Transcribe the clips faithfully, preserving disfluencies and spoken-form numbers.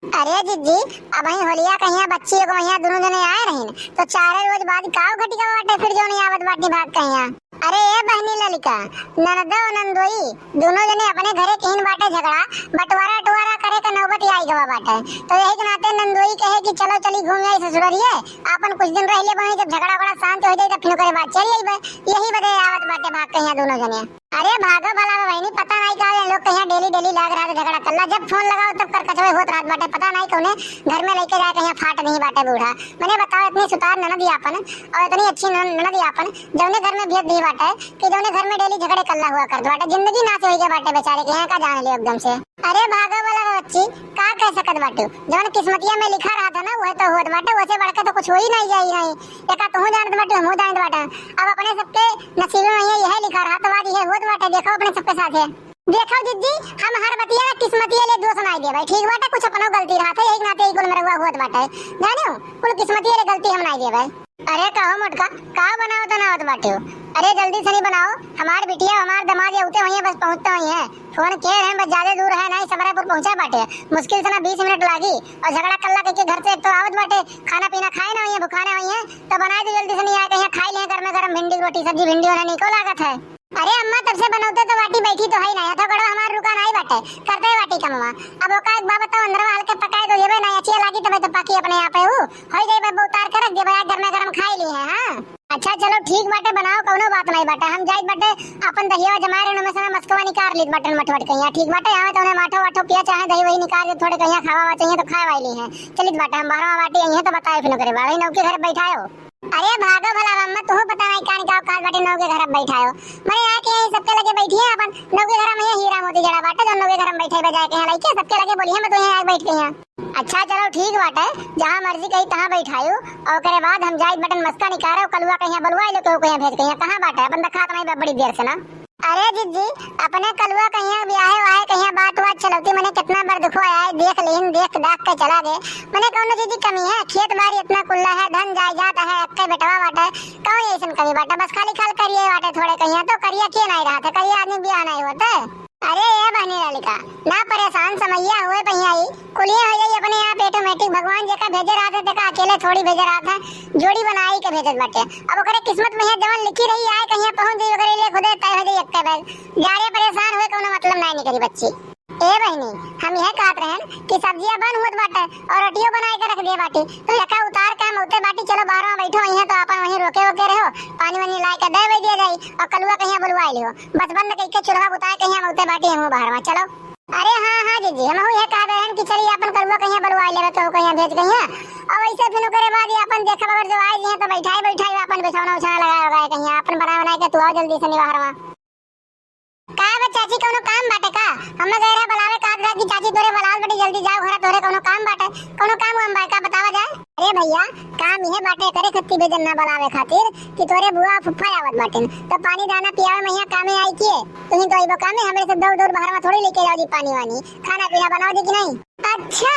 अरे जिज्जी, अबहीं होलिया कहिया बच्ची एगो वहिया दुनो जने आए रहिन, तो चारे रोज बाद काव घटिका बाटे फिर जौन आवत बाटी भाग कहिया। अरे ए बहिनी ललिका, ननदो नंदोई दुनो जने अपने घरे किहिन बाटे झगड़ा, बंटवारा अटवारा करे का नौबत आई गवा बाटे। तो यही के नाते नंदोई कहे कि चलो चली घूम आई ससुररिये, आपन कुछ दिन रह ले बहिनी, जब झगड़ा वगड़ा शांत हो जाई तब फिर ओकरे बाद चली आईबे। यही बदे आवत बाटे भाग कहिया दुनो जने। अरे भागो भला बा बहिनी, पता नाई का ये लोग कहिया डेली डेली लाग रहत झगड़ा कल्ला, जब फोन लगाओ तब करकचवे होत रहत बाटे, पता नाई कौने घर में लेके जाए कहिया फाट नहीं बाटे बूढ़ा। मने बताओ, इतनी सुतार ननद आपन और इतनी अच्छी नन-, ननद आपन, जौने घर में भेज दी बाटे कि जौने घर में डेली झगड़े कल्ला हुआ करत बाटे, जिंदगी नाश हो गया बाटे बेचारे के यहाँ का जान ले एकदम से। अरे भागो वाला बच्ची, का कह सकत बाटू, जौन किस्मतिया में लिखा रहत है ना, वह तो होत बाटे, वैसे बढ़ के तो कुछ हो ही नहीं जाई नहीं। एका तू जानत बाटू, हमहू जानत बाटे। अब अपने सबके नसीबे में ये, यह लिखा रहा तो बात यह होत बाटे। देखो अपने सबके साथे, देखो जिज्जी, हम हर बतिया का किस्मतिया ले दोष नाई देबे, ठीक बाटे, कुछ अपनो गलती रहत है, यही नाते ई कुल में रहुआ होत बाटे, जानियो, कुल किस्मतिया ले गलती हम नाई देबे। अरे कहो मोटका, का बनावत बनावत बाटे हो? अरे जल्दी से नहीं बनाओ, हमार बिटिया हमार दमाद ये उते हुई है, बस पहुँचते हुई है। फोन के रहे बस ज्यादा दूर है नहीं, समरापुर पहुँचा बाटे, मुश्किल से ना बीस मिनट लागी। और झगड़ा कल्ला करके घर से एक तो आवत बाटे, खाना पीना खाए ना हुई है, भुखाने हुई है, तो बनाए दे जल्दी से नहीं आए कहिया खाई ले गर्मा गर्म भिंडी की रोटी सब्जी, भिंडी होना निको लागत है। अरे अम्मा, तब से बनौते तो बाटी, बैठी तो है ही ना, हथो गड़ो हमार रुका नहीं बाटे, करते बाटी कमवा। अब ओका एक बात बताओ, अंदरवा हल्के पकाए तो देबे ना, अचिया लागी तबे तो पाकी अपने आप है ऊ। होई जाई बब्बा, उतार के रख देबे, आज गर्मा गर्म खाई ली है। हाँ अच्छा चलो ठीक बाटे, बनाओ, कौनो बात नहीं बाटे। हम जाइत बाटे अपन दहिया जमाए रहे, ओमे से ना मस्कवा निकाल लीत बाटे मठवट कहिया, ठीक बाटे। आवे तो उन्हें माठो वाठो पिया चाहे दही वही निकाल दे, थोड़े कहिया खावा वा चाहिए तो खाए वाली है। चलित बाटे हम बाहरवा बाटी आई है तो बताए फिर करे बाड़ी नौके घर बैठाए हो। अरे भागो भला अम्मा, तुहू पता नहीं कान का औकात बाटे, नौके घर अब बैठायो। मने आके यहीं सबके लगे बैठी है अपन, नौके घर में ये हीरा मोती जड़ा बाटे, जौन नौके घर में बैठे बजाए के यहाँ लइके सबके लगे बोली है, मैं तो यहाँ आके बैठ गई हूँ। अच्छा चलो ठीक बाटे, जहाँ मर्जी कही तहाँ बैठायो, और ओकरे बाद हम जाइत बटन मस्का निकारे, और कलुआ कहिया बलुआ लो, केहू कहिया भेज कहिया, कहाँ बाटे अपन दिखात नहीं बा बड़ी देर से ना। अरे जिज्जी, अपने कलुआ कहिया बियाहे वाहे कहिया बात हुआ चलौती, मने कितना बार दुखवा आए, देख लेहिन, देख दाख के चला गए। मने कौनो चीज की कमी है, खेत बाड़ी इतना कुल्ला है, धन जायदाद है, अक्के बेटवा बाटे, कौन ऐसन कमी बाटे, बस खाली खाल करिए बाटे थोड़े कहिया, तो करिया के नहीं रहा था, करिया आदमी बियाह नहीं होता। अरे ए बहनी ललिका, ना परेशान समैया हुए पहिया ई, कुलिये हो जाई अपने आप automatic, भगवान जेका भेजे रहत है, तेका अकेले थोड़ी भेजे रहत है, जोड़ी बनाई के भेजत बाटे। अब ओकरे किस्मत में है जवन लिखी रही आए, कहिया पहुंच जाई, ओकरे लिए खुदे तय हो जाई एक्के बैग। जाड़े परेशान हुए कौनो मतलब नाई निकली बच्ची। ए बहिनी, हम यह कहत रहन कि सब्जिया बन होत बाटे और रोटियो बनाए के रख दिए बाटी, तो एका उतार के हम उते बाटी, चलो बाहर में बैठो, वहीं तो अपन वहीं रोके वोके रहो, पानी वानी लाए के दे वही दिया जाई और कलुआ कहिया बुलवाई लियो, बस बंद करके चूल्हा बुताए कहिया हम उते बाटी, हम बाहर में चलो। अरे हाँ, हाँ जीजी, हमहू यह कहत रहन कि चली आपन कलुआ कहिया बलुआई लेवे, केहू कहिया भेज कहिया। और वैसे फिर ओकरे बाद ये आपन देखब अगर जो आए जिहे तो बैठाई, बैठाई आपन बिछौना उछौना लगाए वगाए कहिया, आपन बनाए बनाए के तू आओ जल्दी से निबाहरवा। का बा चाची, कौनो काम बाटे का? हमें गए रहा बुलावे, कहत रहा कि चाची तोरे बुलावल बड़ी, जल्दी जाओ घर, तोरे कौनो काम बाटे? कौनो काम वाम बा का, बतावा जाए। अरे भैया, काम यह बाटे, करे खत्ती भेजन ना बुलावे खातिर कि तोरे बुआ फुफ्फा आवत बाटिन, तो पानी दाना पियावे में यहाँ कामे आई किए? तुही तो अइबो कामे, हमरे से दौड़ दौड़ बाहर में थोड़ी लेके जाओ जी पानी वानी, खाना पीना बनाओ जी कि नहीं? अच्छा,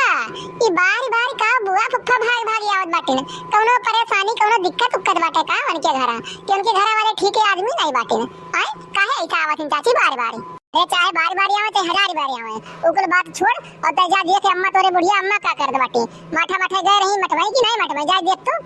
ई बारी बारी का बुआ फुफ्फा भाग भाग आवत बाटिन? कौनो परेशानी, कौनो दिक्कत उक्कत बाटे का उनके घरा, कि उनके घरा वाले ठीक है आदमी नहीं बाटिन? आए, काहे ऐसा आवत हैं चाची बारी बारी? अरे चाहे बारी बारी आवे, चाहे हजार बारी आवे, ओकुल बात छोड़ और तै जा देख अम्मा, तोरे बुढ़िया अम्मा का करत बाटी, माठा माठे गए रही, मठवाई कि नहीं मठवाई, जा देख तू।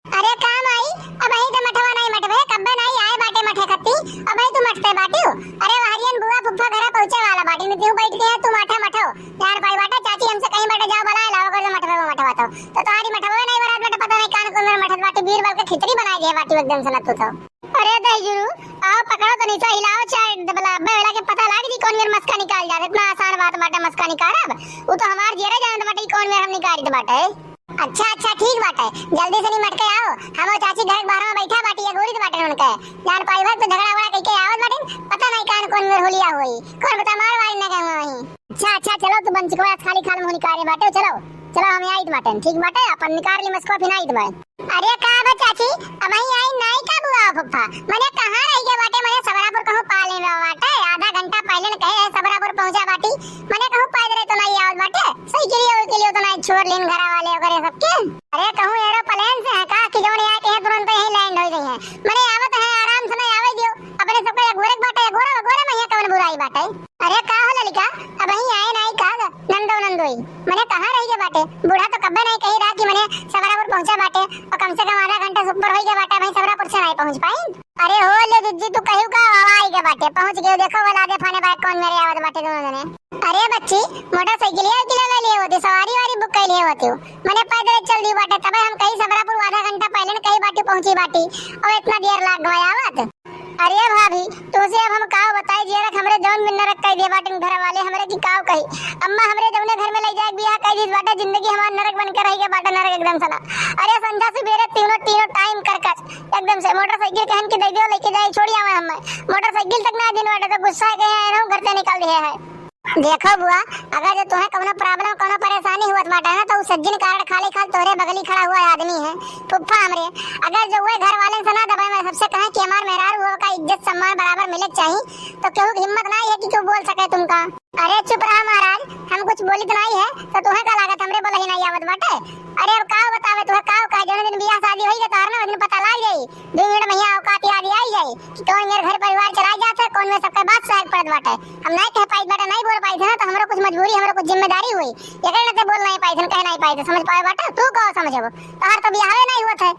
अरे का माई, अबहीं तो मठवा नहीं मठवे, कब्बे नहीं आए बाटे मठे खत्ती, अबहीं तू मठते बाटियो। अरे वहरियन बुआ फुफ्फा घरा पहुँचे वाला बाटी, नहीं तू बैठ के है, तू माठा मठो। जान पाई बाटा चाची हमसे कहीं बाटे, जाओ बुलाए लाओ, अगर जो मठवे वो मठवा तो। तो तुम्हारी मठवे नहीं बरात बाटे, पता नहीं कान कौन मेरे मठत बाटी, बीरबल के खिचड़ी बनाई दिए बाटी एकदम से ना तू तो। अरे दही जुरू, आओ पकड़ो तो नीचा हिलाओ चाहे डबला, अब्बे वाला के पता लाग जी कौन मेरे मस्का निकाल जात, इतना आसान बात बाटे मस्का निकालब, वो तो हमार जेरे जानत बाटे कौन मेरे हम निकालित बाटे। अच्छा, अच्छा, ठीक बाटे, जल्दी से निमट के आओ। हम और चाची घर के बाहर में बैठा बाटी, ये गोरी तो बाटे उनके। जान पाई भर तो झगड़ा वगड़ा कइके आवत बाटे, पता नहीं कान कौन मेर होलिया होई, कौन बता मार वाली ना गए वहीं। अच्छा, अच्छा, चलो तू बंचिकवा खाली खाल मुंह निकाले बाटे, चलो, चलो हम आइत बाटे, ठीक बाटे, अपन निकाल ली मस्को फिर आइत बाटे। अरे का बा चाची, अबहीं आई नाई का बुआ फुफ्फा, मने कहाँ रह गए बाटे, मने सबरापुर कहूँ पाले में बाटे, आधा घंटा पहले न कहे है सबरापुर पहुँचा बाटी, मने कहूँ पैदल तो नहीं आवत बाटे। साइकिलिया उइकिलिया तो नहीं छोड़ लीन घरा वाले वगैरह सबके। अरे कहूँ aeroplane से है का कि जौन यहाँ के हैं तुरंत यहीं land हो गई है। मने आवत है आराम से नहीं आवे दियो। अपने सबका अगोरे के बाटे, अगोरा, अगोरा में यहाँ कौन बुराई बाटे। अरे का हो ललिका, अबहीं आए नाई का? नंदो नंदोई, मने कहाँ रहि गए बाटे? बूढ़ा तो कब्बे नहीं कही रहा कि मने सबरापुर पहुँचा बाटे, और कम से कम आधा घंटा से ऊपर होइ गए बाटे, अबहीं सबरापुर से नहीं पहुँच पाइन। अरे हो ले जिज्जी, तू कहियो का, आवा आइ गए बाटे, पहुँच गए। देखो वो लादे फाने बाटे कौन मेरे आवत बाटे दोनों जने। अरे बच्ची, मोटरसाइकिलिया के ले लिए होती, सवारी वारी बुक कर लिए होती, मने पैदल चल दी बाटे, तबे हम कही सबरापुर आधा घंटा पहले न कही बाटी पहुँची बाटी, और इतना देर लाग गवा आवत। अरे भाभी, तुमसे अब हम काव बताई, जियरा के हमरे जौन में नरक कइ दिए बाटिन घर वाले, हमरे की काव कही। अम्मा हमरे जौने घर में लइ जाए बियाह कइ दिस बाटे, जिंदगी हमार नरक बन के रहि गए बाटे, नरक एकदम सना। अरे संझा सुबेरे तीनों, तीनों टाइम करकस एकदम से मोटरसाइकिल कहन के दे दियो, लेके जाए, छोड़ी आवे हमें। मोटरसाइकिल तक ना दिन बाटे तो गुस्सा है, कहे रहूं, घर से निकाल दिए है। देखो बुआ, अगर जो तुम्हें कौनो प्रॉब्लम, कौनो परेशानी हुआ बाटे ना, तो उ सज्जन कारण खाली खाल तोहरे बगली खड़ा हुआ आदमी है, फुफ्फा हमरे। अगर जो वह घर वाले से ना दबाए में सबसे कहें कि हमार मेहरारू हो का इज्जत सम्मान बराबर मिले के चाही, तो केहू के हिम्मत नहीं है कि केहू बोल सके तुमका। अरे चुप रहा महाराज, हम कुछ बोलित नहीं है, तो तुम्हें का लागत हमरे बोला ही नहीं आवत बाटे। अरे अब का बतावे तुम्हें, का का जौन दिन बियाह शादी होई तार ना, दिन पता लाग जाई। दो मिनट में यहाँ औकात याद आई जाई कि कौन मेरे घर परिवार चला जात है, कौन में सबके बात सहे के पड़त बाटे। हम नहीं कह पाई बाटे, नहीं बोल पाई थे ना, तो हमरो कुछ मजबूरी, हमरो कुछ जिम्मेदारी हुई, एकरे नाते बोल नहीं पाई थे, कह नहीं पाई थे। समझ पाए बाटे, तू कहो समझबो, तोहार तो बियाहवे नहीं हुआ थे।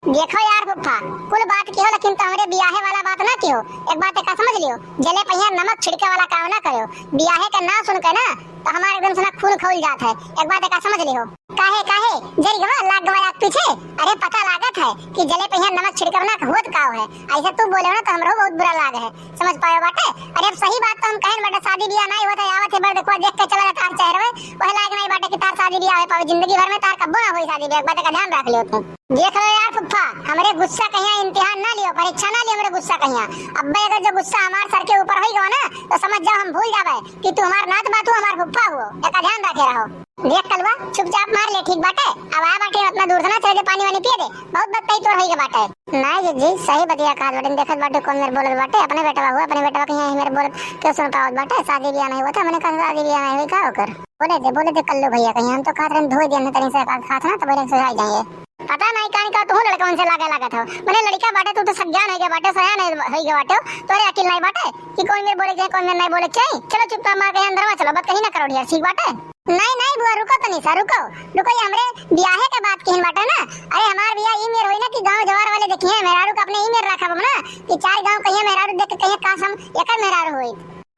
देखो यार फुफ्फा, कुल बात किहो, लेकिन तो हमरे बियाहे वाला बात ना किहो। एक बात का समझ लियो, जले पहिया नमक छिड़के वाला काम ना करो। बियाहे का नाम सुन के ना तो हमार एकदम से ना खून खौल जात है। एक बात का समझ लियो। काहे, काहे? जरि गवा, लाग गवा आग पीछे? अरे पता लागत है कि जले पहिया नमक छिड़कब ना होत काव है। ऐसा तू बोले ना तो हमरो बहुत बुरा लाग है। समझ पायो बाटे? अरे अब सही बात तो हम कहन बाटे, शादी बियाह नहीं होत है, आवत है बड़ देखवा देख के चला जा तार चेहरे, वह लायक नहीं बाटे कि तार शादी बियाह हो पावे, जिंदगी भर में तार कब्बो ना होई शादी बियाह, एक बात का ध्यान रख लियो तू। देख लो यार फुफ्फा, हमरे गुस्सा कहिया इम्तिहान ना लियो, परीक्षा ना लियो हमरे गुस्सा कहिया। अब्बे अगर जो गुस्सा हमार सर के ऊपर होई गवा ना, तो समझ जाओ हम भूल जाबे कि तू हमार नात बा, तू हमार फुफ्फा हुओ, एका ध्यान रखे रहो। देख कलुआ, चुपचाप मार ले, ठीक बाटे? अब आ बाटे, उतना दूर से ना चले दे, पानी वानी पिए दे, बहुत बत्तई तोर होई के बाटे। नाई जिज्जी, सही बतिया कहत बाटे, देखत बाटे कौन मेर बोलत बाटे, अपने बेटवा हुआ, अपने बेटवा कहिया ही मेर बोलत, क्यों सुन पावत बाटे? शादी बियाह नहीं हुआ था, मैंने कहा शादी बियाह नहीं हुई, का ओकर? बोले दे, बोले दे कल्लू भैया, कहीं हम तो खात रहन धोई दिया, तनी से खात ना तो बोले सुझाई जाइए। पता नहीं कान का तू लड़का उनसे लागे लागत हो। मने लड़का बाटे, तू तो सज्ञान होइगे बाटे, सयान होइगे बाटे, तोरे अकिल नहीं बाटे कि कौन मेर बोले के चाही, कौन मेर नहीं बोले के चाही। चलो चुपचाप मार के अंदर में चलो, बात कहीं ना करो ढेर, ठीक बाटे? नहीं, नहीं बुआ, रुको तनी सा, रुको, रुको, ये हमरे बियाहे के बात किहन बाटे ना। अरे हमार बियाह ई मेर होई ना कि गांव जवार वाले देखिए, मेहरारू का अपने ई मेर रखब हम ना कि चार गांव कहिए मेहरारू देख के कहिए काश हम एकर मेहरारू होई।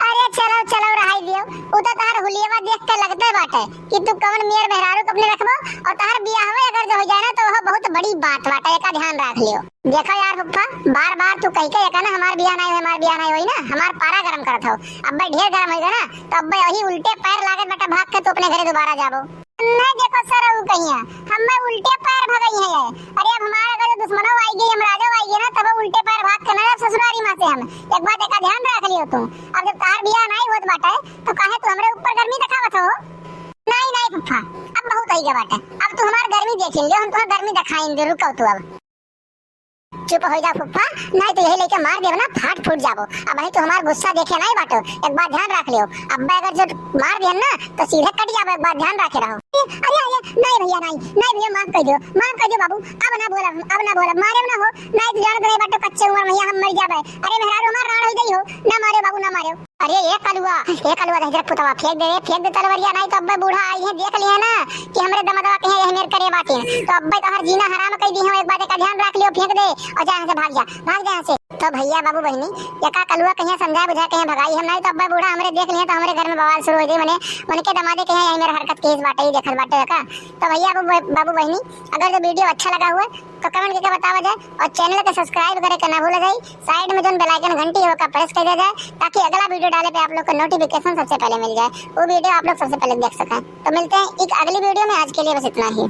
अरे चलो, चलो, रहाई दियो। उ तो तहार हुलियवा देख के लगते बाटे कि तू कवन मेर मेहरारू के अपने रखबो, और तहार बियाहवे अगर जो हो जाए ना, तो वह बहुत बड़ी बात बाटे, एका ध्यान रख लियो। देखो यार फुफ्फा, बार बार तू कह के एका ना, हमार बियाह नहीं होई, हमार बियाह नहीं होई ना, हमार पारा गरम करत हो। अब्बे ढेर गरम होइगा ना, तो अब्बे वही उल्टे पैर लागत बाटे, भाग के तू अपने घरे दोबारा जाबो। नहीं देखो सरऊ कहिया, हमें उल्टे पैर भगई है। अरे अब हमार अगर दुश्मनो आई गई, हम राजा आई गए ना, तब उल्टे पैर भाग के ना अब ससुरारी माँ से हम। एक बात एका ध्यान रख लियो तू, अब जब तार बियाह नहीं होत बाटे, तो काहे तू हमरे ऊपर गर्मी दिखावत हो? नहीं, नहीं फुफ्फा, अब बहुत होइगा बाटे, अब तू हमार गर्मी देख लियो, हम तुम्हार गर्मी दिखाई दे, रुको तू अब। चुप हो जा फुफ्फा, नहीं तो यही लेके मार देब ना, फाट फूट जाबो। अब वही तो हमार गुस्सा देखे नहीं बाटो, एक बात ध्यान रख लियो। अब्बे अगर जो मार देन ना, तो सीधे कट जाबो, एक बात ध्यान रखे रहो। अरे, अरे, नहीं भैया, नहीं, नहीं भैया, माफ कर दियो, माफ कर दियो बाबू, अब ना बोलब, अब ना बोलब, मारे ना हो, नहीं तो जानत रहे बाटो, कच्चे उम्र में हम मर जाबे। अरे मेहरारू हमार राड़ हो गई हो, ना मारे बाबू, ना मारे। अरे ए कलुआ, ए कलुआ, दहिजरा पुतवा, फेंक दे रे, फेंक दे तलवरिया, नहीं तो अब्बे बूढ़ा आई है, देख लिए ना कि हमरे दमदवा कहे यही मेर करे बाटे, तो अब्बे तोहर जीना हराम कर दी है। एक बात का ध्यान रख लियो, फेंक दे और जा यहाँ से, भाग जा, भाग जा यहाँ से। तो भैया बाबू बहनी, एका कलुआ कहीं समझा बुझा कहीं भगाई हम, नहीं तो अब्बे बूढ़ा हमरे देख लिए तो हमरे घर में बवाल शुरू हो जाए। मने उनके दमादे कहे यही मेर हरकत केस बाटे, ही देखत बाटे का। तो भैया बाबू, बाबू बहनी, अगर जो वीडियो अच्छा लगा हुआ तो कमेंट करके बतावा जाए और चैनल के सब्सक्राइब करे के ना भूला जाए। साइड में जोन बेल आइकन घंटी है ओका प्रेस कर दिया जाए, ताकि अगला वीडियो डाले पे आप लोग को नोटिफिकेशन सबसे पहले मिल जाए, वो वीडियो आप लोग सबसे पहले देख सकें। तो मिलते हैं एक अगली वीडियो में, आज के लिए बस इतना ही।